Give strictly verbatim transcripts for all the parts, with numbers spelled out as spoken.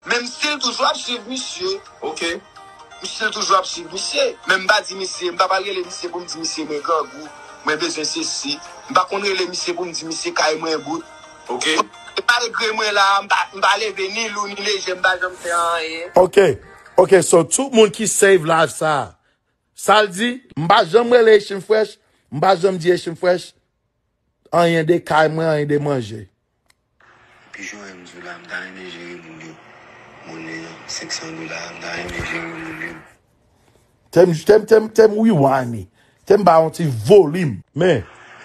Men m still toujou ap swiv misye. Ok. M still toujou ap swiv misye. Men m pa di misye, m pa pral rele misye pou m di misye mwen grangou, mwen bezwen sesi. M pa konn rele misye pou m di misye kay mwen bout. Ok. E malgre mwen la, m pa, m pa leve ni lou ni leje, m pa janm fè anyen. Ok. Ok, so tout moun ki save live sa, sa l di, m pa janm rele Echim Fresh, m pa janm di Echim Fresh anyen de kay mwen, anyen de manje. Pijon M di w la, m ta renmen jere moun yo. Monnen an, senk san dola, m ta renmen jere moun yo. Tem, tem, tem, tem rewind li. Tem ba yon ti volim. Men.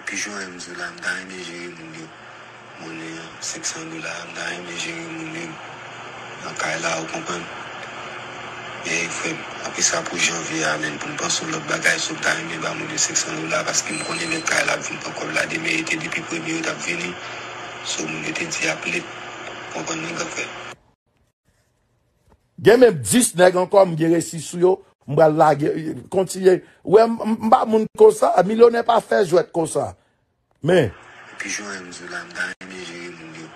Pijon M di w la, m ta renmen jere moun yo. Monnen an, senk san dola, m ta renmen jere moun yo. Nan kay la, ou konprann? Men, frè m, apre sa pou janvye a, menm pou m panse yon lòt bagay, so m ta renmen ba moun yo senk san dola, paske m konnen lè kay la ap vin pran kòb la demen, e te depi premye yo t ap vini. So, moun yo te di ap late. Konprann mwen, gran frè? Gen menm dis nèg ankò, m gen resi sou yo, m pral lage, kontinye. Wè, m, m, m pa moun konsa, milyonè pa fè jwèt konsa. Men. Pijon M di w la, m ta renmen jere moun yo.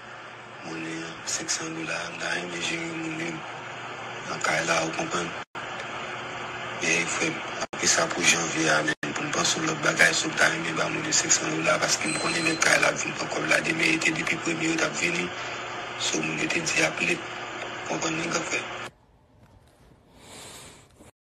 Monnen an, senk san dola, m ta renmen jere moun yo. Nan kay la, ou konprann? Men, frè m, apre sa pou janvye a, menm pou m panse yon lòt bagay, so m ta renmen ba moun yo senk san dola, paske m konnen lè kay la ap vin pran kòb la demen, e te depi premye yo t ap vini. So, moun yo te di ap late. Konprann mwen, gran frè?